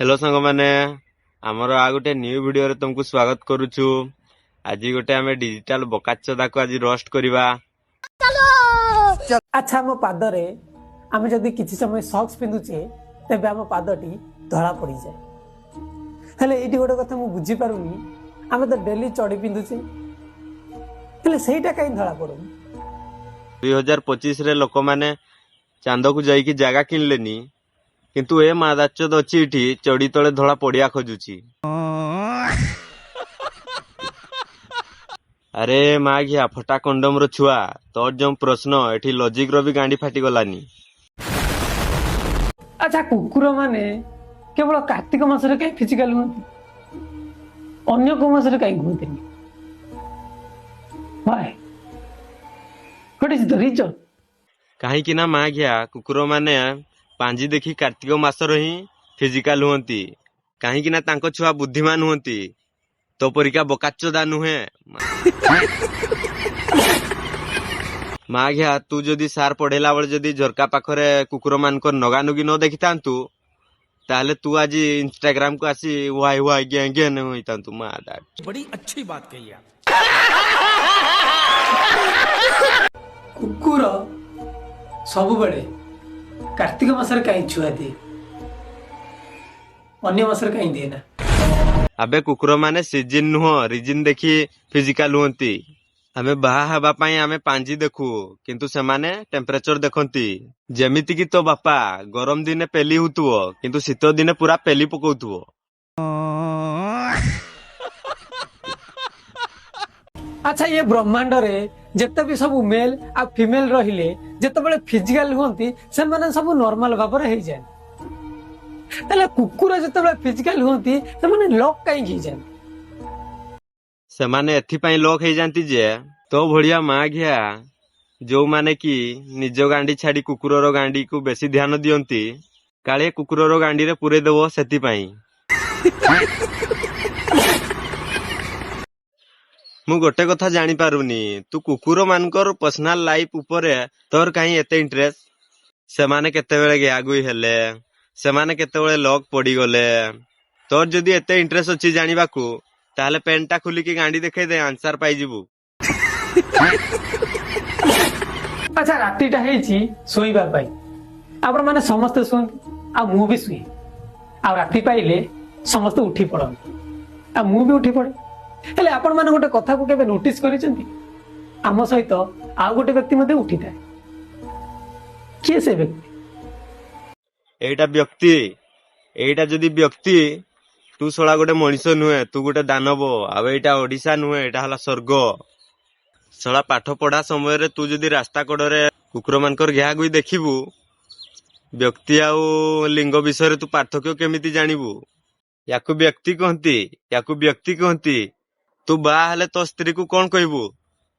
Hello ସାଙ୍ଗମାନେ, ଆମର ଆଉ ଗୋଟେ ନ୍ୟୁ ଭିଡିଓରେ ତମକୁ ସ୍ୱାଗତ କରୁଛୁ। ଆଜି ଗୋଟେ ଆମେ ଡିଜିଟାଲ ବକାଚୋଦାକୁ ଆଜି ରୋଷ୍ଟ କରିବା। ଆଚ୍ଛା, ଆମ ପାଦରେ ଆମେ ଯଦି କିଛି ସମୟ ସକ୍ସ ପିନ୍ଧୁଛେ, ତେବେ ଆମ ପାଦଟି ଧଳା ପଡ଼ିଯାଏ। ହେଲେ ଏଇଠି ଗୋଟେ କଥା ମୁଁ ବୁଝିପାରୁନି, ଆମେ ତ ଡେଲି ଚଡ଼ି ପିନ୍ଧୁଛେ, ହେଲେ ସେଇଟା କାହିଁ ଧଳା ପଡୁନି? 2025ରେ ଲୋକମାନେ ଚାନ୍ଦକୁ ଯାଇକି ଜାଗା କିଣିଲେନି, କିନ୍ତୁ ଏ ମାଦାଚୋଦ ଅଛି ଏଠି ଚଡି ତଳେ ଧଳା ପଡିଆ ଖୋଜୁଛି। ଆରେ ମା ଘିଆ ଫଟା କଣ୍ଡମର ଛୁଆ, ତୋର ଯୋଉ ପ୍ରଶ୍ନ, ଏଠି ଲଜିକ ର ବି ଗାଣ୍ଡି ଫାଟିଗଲାନି। ଆଚ୍ଛା, କୁକୁର ମାନେ କେବଳ କାର୍ତ୍ତିକ ମାସରେ କାହିଁ ଫିଜିକାଲ ହୁଅନ୍ତି, ଅନ୍ୟ କୋଉ ମାସରେ କାହିଁ ହୁଅନ୍ତିନି? Why? What is the reason? କାହିଁକି ନା ମା ଘିଆ, କୁକୁର ମାନେ ପାଞ୍ଜି ଦେଖି କାର୍ତ୍ତିକ ମାସରେ ହିଁ ଫିଜିକାଲ ହୁଅନ୍ତି, କାହିଁକି ନା ତାଙ୍କ ଛୁଆ ବୁଦ୍ଧିମାନ ହୁଅନ୍ତି, ତୋ ପରିକା ବକାଚୋଦା ନୁହେଁ। ମା ଘିଆ, ତୁ ଯଦି ସାର୍ ପଢେଇଲା ବେଳେ ଯଦି ଝରକା ପାଖରେ କୁକୁର ମାନଙ୍କର ନଗାନୁଗି ନ ଦେଖିଥାନ୍ତୁ, ତାହେଲେ ତୁ ଆଜି ଇନଷ୍ଟାଗ୍ରାମ କୁ ଆସି why why ଗେଁ ଗେଁ ହୋଇଥାନ୍ତୁ ମା ଦା। बड़ी अच्छी बात कही आप। କୁକୁର ସବୁବେଳେ କାର୍ତ୍ତିକ ମାସରେ କାହିଁ ଛୁଆ ଦିଏ, ଅନ୍ୟ ମାସରେ କାହିଁ ଦିଏ ନା? ଆବେ, କୁକୁର ମାନେ ସିଜିନ ନୁହଁ, ରିଜିନ ଦେଖି ଫିଜିକାଲ ହୁଅନ୍ତି। ଆମେ ବାହା ହେବା ପାଇଁ ଆମେ ପାଞ୍ଜି ଦେଖୁ, କିନ୍ତୁ ସେମାନେ ଟେମ୍ପରେଚର ଦେଖନ୍ତି। ଯେମିତି କି ତୋ ବାପା ଗରମ ଦିନେ ପେଲି ହଉଥିବ, କିନ୍ତୁ ଶୀତ ଦିନେ ପୁରା ପେଲି ପକଉଥିବ। ଆଚ୍ଛା, ଇଏ ବ୍ରହ୍ମାଣ୍ଡରେ ଯେତେ ବି ସବୁ ମେଲ୍ ଆଉ ଫିମେଲ ରହିଲେ, ଯେତେବେଳେ ଫିଜିକାଲ ହୁଅନ୍ତି, ସେମାନେ ସବୁ ନର୍ମାଲ ଭାବରେ ହେଇଯାନ୍ତି। ତାହେଲେ କୁକୁର ଯେତେବେଳେ ଫିଜିକାଲ ହୁଅନ୍ତି, ସେମାନେ ଲକ୍ କାହିଁକି ହେଇଯାନ୍ତି? ସେମାନେ ଏଥିପାଇଁ ଲକ୍ ହେଇଯାନ୍ତି ଯେ ତୋ ଭଳିଆ ମା ଘିଆ ଯୋଉମାନେ କି ନିଜ ଗାଣ୍ଡି ଛାଡି କୁକୁରର ଗାଣ୍ଡିକୁ ବେଶୀ ଧ୍ୟାନ ଦିଅନ୍ତି, କାଳେ କୁକୁରର ଗାଣ୍ଡିରେ ପୁରେଇ ଦବ, ସେଥିପାଇଁ। ମୁଁ ଗୋଟେ କଥା ଜାଣିପାରୁନି, ତୁ କୁକୁର ମାନଙ୍କର ପର୍ସନାଲ ଲାଇଫ ଉପରେ ତୋର କାହିଁ ଏତେ ଇଣ୍ଟରେଷ୍ଟ? ସେମାନେ କେତେବେଳେ ଗିଆଗୁଇ ହେଲେ, ସେମାନେ କେତେବେଳେ ଲକ୍ ପଡିଗଲେ, ତୋର ଯଦି ଏତେ ଇଣ୍ଟରେଷ୍ଟ ଅଛି ଜାଣିବାକୁ, ତାହେଲେ ପ୍ୟାଣ୍ଟ ଟା ଖୋଲିକି ଗାଣ୍ଡି ଦେଖେଇ ଦେ, ଆନ୍ସର ପାଇଯିବୁ। ଆଚ୍ଛା, ରାତିଟା ହେଇଛି ଶୋଇବା ପାଇଁ। ଆପଣ ମାନେ ସମସ୍ତେ ଶୁଅନ୍ତି ଆଉ ମୁଁ ବି ଶୁଏ। ଆଉ ରାତି ପାଇଲେ ସମସ୍ତେ ଉଠି ପଡନ୍ତି ଆଉ ମୁଁ ବି ଉଠି ପଡେ। ହେଲେ ଆପଣ ମାନେ ଗୋଟେ କଥାକୁ କେବେ ନୋଟିସ କରିଛନ୍ତି? ଆମ ସହିତ ଆଉ ଗୋଟେ ବ୍ୟକ୍ତି ମଧ୍ୟ ଉଠିଥାଏ। କିଏ ସେ ବ୍ୟକ୍ତି? ଏଇଟା ବ୍ୟକ୍ତି? ଏଇଟା ଯଦି ବ୍ୟକ୍ତି, ତୁ ଶଳା ଗୋଟେ ମଣିଷ ନୁହେଁ, ତୁ ଗୋଟେ ଦାନବ। ଆଉ ଏଇଟା ଓଡିଶା ନୁହେଁ, ଏଇଟା ହେଲା ସ୍ୱର୍ଗ। ଶଳା, ପାଠ ପଢା ସମୟରେ ତୁ ଯଦି ରାସ୍ତା କଡରେ କୁକୁର ମାନଙ୍କର ଘିଆଗୁଇ ଦେଖିବୁ, ବ୍ୟକ୍ତି ଆଉ ଲିଙ୍ଗ ବିଷୟରେ ତୁ ପାର୍ଥକ୍ୟ କେମିତି ଜାଣିବୁ? ୟାକୁ ବ୍ୟକ୍ତି କହନ୍ତି? ୟାକୁ ବ୍ୟକ୍ତି କହନ୍ତି? ତୁ ବାହା ହେଲେ ତୋ ସ୍ତ୍ରୀକୁ କଣ କହିବୁ?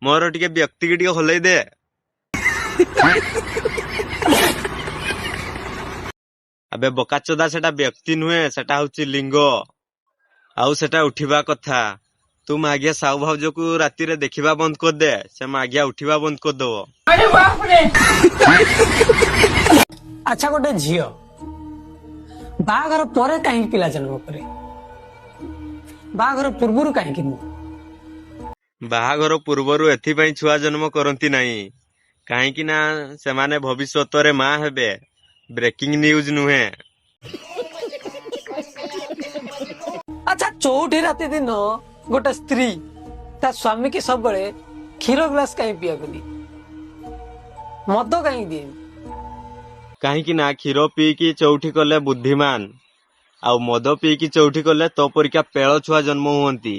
ମୋର ଟିକେ ବ୍ୟକ୍ତିକି ଟିକେ ହଲେଇ ଦେ। ଆବେ ବକାଚୋଦା, ସେଟା ବ୍ୟକ୍ତି ନୁହେଁ, ସେଟା ହଉଛି ଲିଙ୍ଗ, ଆଉ ସେଟା ଉଠିବା କଥା। ତୁ ମାଗିଆ ସାହୁ ଭାଉଜକୁ ରାତିରେ ଦେଖିବା ବନ୍ଦ କରିଦେ, ସେ ମାଗିଆ ଉଠିବା ବନ୍ଦ କରିଦବ। ଆଚ୍ଛା, ଗୋଟେ ଝିଅ ବାହାଘର ପରେ କାହିଁକି ପିଲା ଜନ୍ମ କରେ, ବାହାଘର ପୂର୍ବରୁ କାହିଁକି ନୁହଁ? ବାହାଘର ପୂର୍ବରୁ ଏଥିପାଇଁ ଛୁଆ ଜନ୍ମ କରନ୍ତି ନାହିଁ, କାହିଁକି ନା ସେମାନେ ଭବିଷ୍ୟତରେ ମା ହେବେ। ବ୍ରେକିଂ ନ୍ୟୁଜ ନୁହେଁ। ଆଚ୍ଛା, ଚଉଠି ରାତି ଦିନ ଗୋଟେ ସ୍ତ୍ରୀ ତା ସ୍ୱାମୀ କି ସବୁବେଳେ କ୍ଷୀର ଗ୍ଲାସ କାହିଁ ପିଇବାକୁ ଦିଏ, ମଦ କାହିଁକି ଦିଏ? କାହିଁକି ନା କ୍ଷୀର ପିଇକି ଚଉଠି କଲେ ବୁଦ୍ଧିମାନ, ଆଉ ମଦ ପିଇକି ଚଉଠି କଲେ ତୋ ପରିକା ପେଳ ଛୁଆ ଜନ୍ମ ହୁଅନ୍ତି।